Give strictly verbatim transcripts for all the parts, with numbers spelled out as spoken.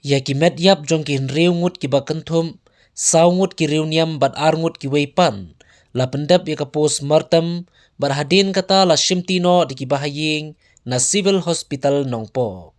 Ïa ki met ïap jong ki hynriew ngut kiba kynthup, saw ngut ki riewniam bad ar ngut kiwei pat, la pyndep ïa ka post mortem, bad hadien kata la shimti noh da ki bahaïing na Civil Hospital Nongpoh.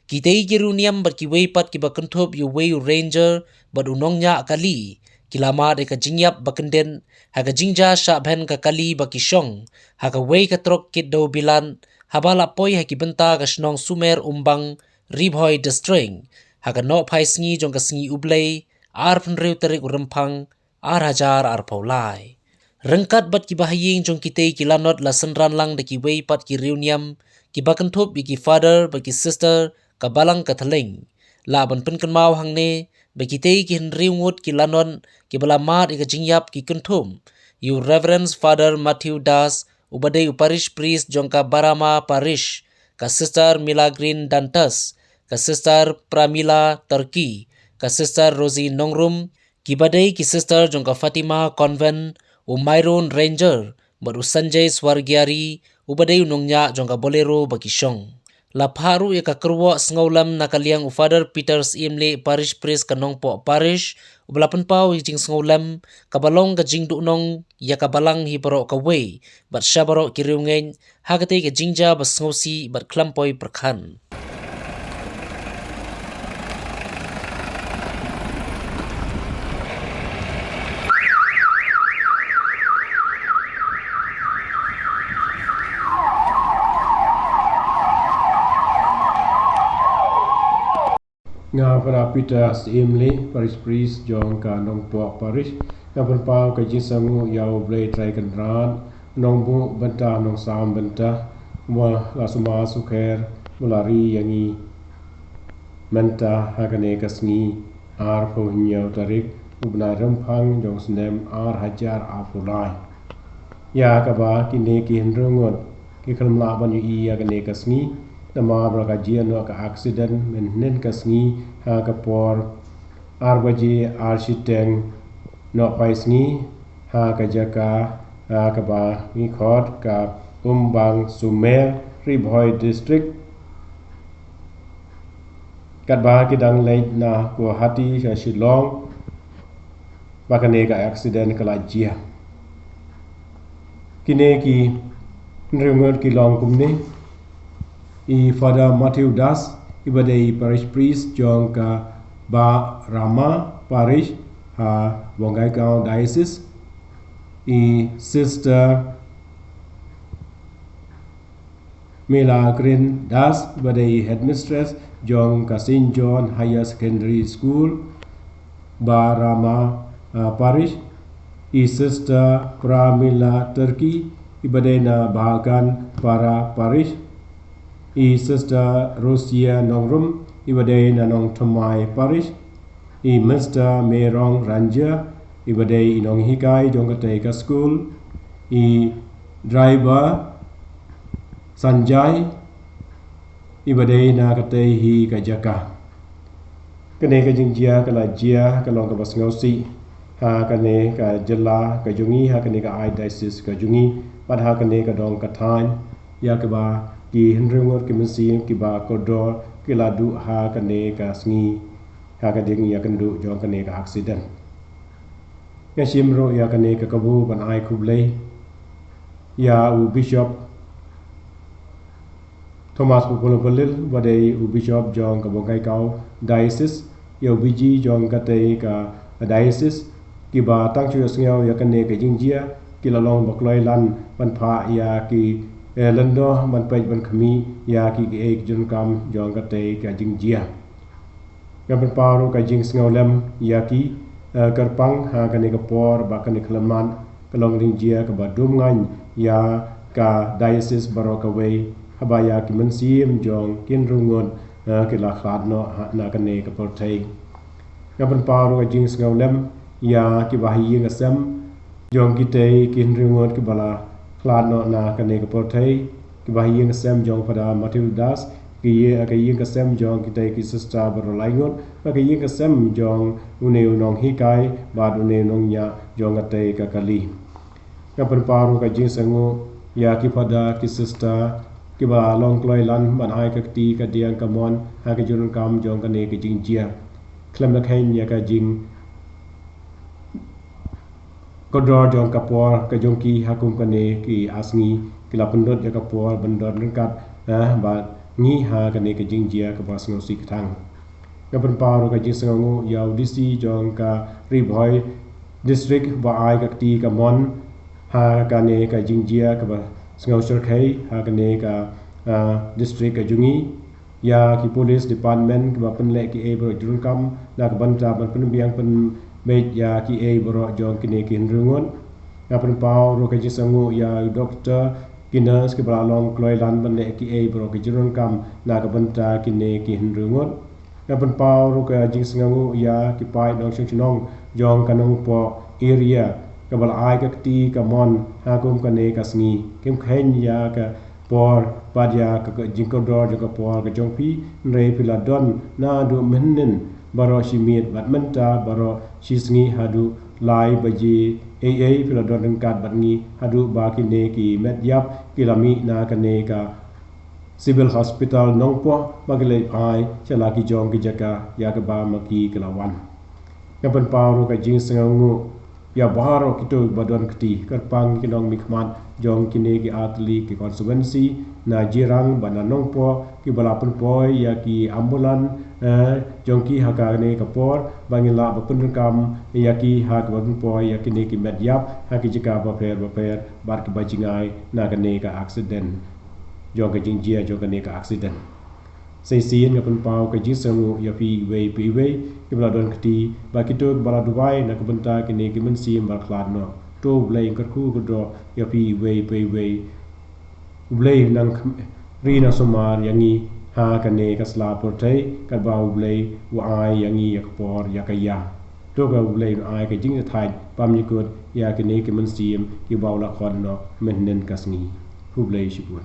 Kitei ki riewniam bad kiwei pat kiba kynthup ïa uwei u ranger bad u nongñiah kali, ki la mad ïa ka jingïap ba kyndit ha ka jingjia shah bhen ka kali ba ki shong ha kawei ka trok kit dewbilat, haba la poi ha ki bynta ka shnong Sumer Umbang, Ri Bhoi District, ha ka nohphai sngi jong ka sngi U Blei, arphew hynriew tarik u Rymphang, ar hajar arphew lai. Ryngkat bad ki bahaïing jong kitei ki lanot la synran lang da kiwei pat ki riewniam, kiba kynthup ïa ki father bad ki sister ka Balang Katholik. Lah ban pynkynmaw hangne ba kitei ki hynriew ngut ki lanot kiba la mad ïa ka jingïap ki kynthup ïa u Reverend Father Matthew Das, uba dei u parish priest jong ka Barama Parish, ka Sister Milagrine Dantas, ka Sister Pramila Turkey, ka Sister Rosie Nongrum, kiba dei ki sister jong ka Fatima Convent, u Myron Ranger, bad u Sanjay Swargiari, uba dei u nongñiah jong ka Bolero ba ki shong. La phah ruh ïa ka kyrwoh sngewlem na ka liang u Father Peter Syiemlieh, parish priest ka Nongpoh Parish, uba la pynpaw ïa ka jingsngewlem, kaba long ka jingduhnong ïa ka balang hi baroh kawei, bad sha baroh ki riewngeit, ha katei ka jingjia ba sngewsih bad khlem poi pyrkhat. Nga Father Peter Syiemlieh, parish priest jong ka Nongpoh Parish, nga pynpaw ka jingsngewnguh ïa U Blei Trai Kynrad, Nongbuh bynta, Nongsam bynta, ba la sumar sukher, ba la ri ïa ngi mynta ha kane ka sngi, arphew hynñiew tarik u bnai Rymphang jong u snem ar hajar arphew lai. Ïa kaba kine ki hynriew ngut ki khlem lah ban ïohi ïa kane ka sngi, namar ba la ka jia noh ka accident mynhynnin ka sngi ha ka por ar baje ar shiteng nohphai sngi ha ka jaka, ha kaba ngi khot ka Umbang Sumer, Ri Bhoi District. Katba ki dang leit na Guwahati sha Shillong, ba kane ka accident ka la jia. Kine ki hynriew ngut ki long kumne: i Father Matthew Das, iba dei i parish priest jong ka Barama Parish ha Bongaigaon Diocese, i Sister Milagrine Das, iba dei headmistress jong ka Saint John Higher Secondary School, Barama, uh, Parish, i Sister Pramila Turkey, iba dei na Bagan Para Parish, i Sister Rosia Nongrum, iba dei na Nongthymmai Parish, i Mister Merong Ranjia, iba dei i nonghikai jong katei ka school, i driver Sanjay, iba dei na katei hi ka jaka. Kane ka jingjia ka la jia ka long kaba sngewsih ha kane ka jylla ka jong ngi, ha kane ka archdiocese ka jong ngi, bad ha kane ka dong ka thaiñ, ïa kaba ki hynriew ngut ki mynsiem kiba kordor ki la duh ha kane ka sngi, ha ka jingïakynduh jong kane ka accident. Nga shim ruh ïa kane ka kabu ban ai khublei ïa u Bishop Thomas Pulpulil, ba dei u Bishop jong ka Bongkaigaon Diocese, ïa u B G jong katei ka Diocese, kiba tang shu ïohsngew ïa kane ka jingjia, ki la long ba kloi lan ban phah ïa ki, eh, lyngdoh ban peit ban khmih ïa ki, ki ei ki jingkam jong katei ka jingjia. Nga pynpaw ruh ka jingsngewlem ïa ki, eh, kyrpang ha kane ka por ba kane ka khlem mad ka long ka jingjia kaba dum ngaiñ ïa ka diocese baroh kawei, haba ïa ki mynsiem jong ki hynriew ngut, eh, ki la khlad noh ha, na kane ka pyrthei. Nga pynpaw ruh ka jingsngewlem ïa ki bahaïing hasem jong kitei ki hynriew ngut kiba la khlad noh na kane ka pyrthei, ki bahaïing hasem jong Father Matthew Das, ki ïa, ka ïing ka sem jong kitei ki sister baroh lai ngut, bad ka ïing ka sem jong une u nonghikai bad une u nongñiah jong katei ka kali. Nga pynpaw ruh ka jingsngewnguh ïa ki father ki sister kiba long kloi lan ban ai ka kti ka diang ka mon ha ka jingdonkam jong kane ka jingjia. Khlem da kheiñ ïa ka jing kordor jong ka por ka jong ki ha kum kane ki ar sngi ki la pynlut ïa ka por ban don ryngkat, eh, bad ngi ha kane ka jingjia kaba sngewsih kthang. Nga pynpaw ruh ka jingsngewnguh ïa u D C jong ka Ri Bhoi District ba ai ka kti ka mon ha kane ka jingjia kaba sngewsyrkhei ha kane ka, ah, district ka jong ngi. Ïa ki police department kiba pynleh kiei baroh jingdonkam na ka bynta ban pynbiang pynbeit ïa kiei baroh jong kine ki hynriew ngut. Nga pynpaw ruh ka jingsngewnguh ïa u doktor, ki nurse kiba la long kloi lan ban leh kiei baroh ki jingdonkam na ka bynta kine ki hynriew ngut. Nga pynpaw ruh ka jingsngewnguh ïa ki paid nongshong shnong jong ka Nongpoh area kaba la ai ka kti ka mon ha kum kane ka sngi. Kim kheiñ ïa ka por bad ïa ka, ka jingkordor jong ka por ka jong phi, hynrei phi la don naduh mynhynnin baroh shi miet bad mynta baroh shi sngi haduh lai baje eiei phi la don ryngkat bad ngi haduh ba kine ki met ïap ki la mih na kane ka Civil Hospital Nongpoh ba ki leit phai sha la ki jong ki jaka ïa kaba ma ki ki la wan. Nga pynpaw ruh ka jingsngewnguh ïa baroh kito ba don kti kyrpang ki nongmihkhmat jong kine ki artylli ki constituency na Jirang bad na Nongpoh kiba la pynpoi ïa ki ambulance, eh, jong ki ha kane ka por ba ngin lah ban pyndonkam ïa ki ha kaba pynpoi ïa kine ki met ïap ha ki jaka bapher bapher bad kiba jingai na kane ka accident jong ka jingjia jong kane ka accident. Sa shisien nga pynpaw ka jingsngewnguh ïa phi iwei pa iwei kiba la don kti bad kito kiba la duwai na ka bynta kine ki mynsiem ba la khlad noh. To U Blei un kyrkhu kyrdoh ïa phi iwei pa iwei. U Blei un nang khmih, ri nang sumar ïa ngi ha kane ka sla pyrthei katba U Blei u ai ïa ngi ïa ka por ïa ka ïa. To ka U Blei un ai ka jingïathait bymjukut ïa kine ki mynsiem kiba u la khot noh mynhynnin ka sngi. Khublei shibun.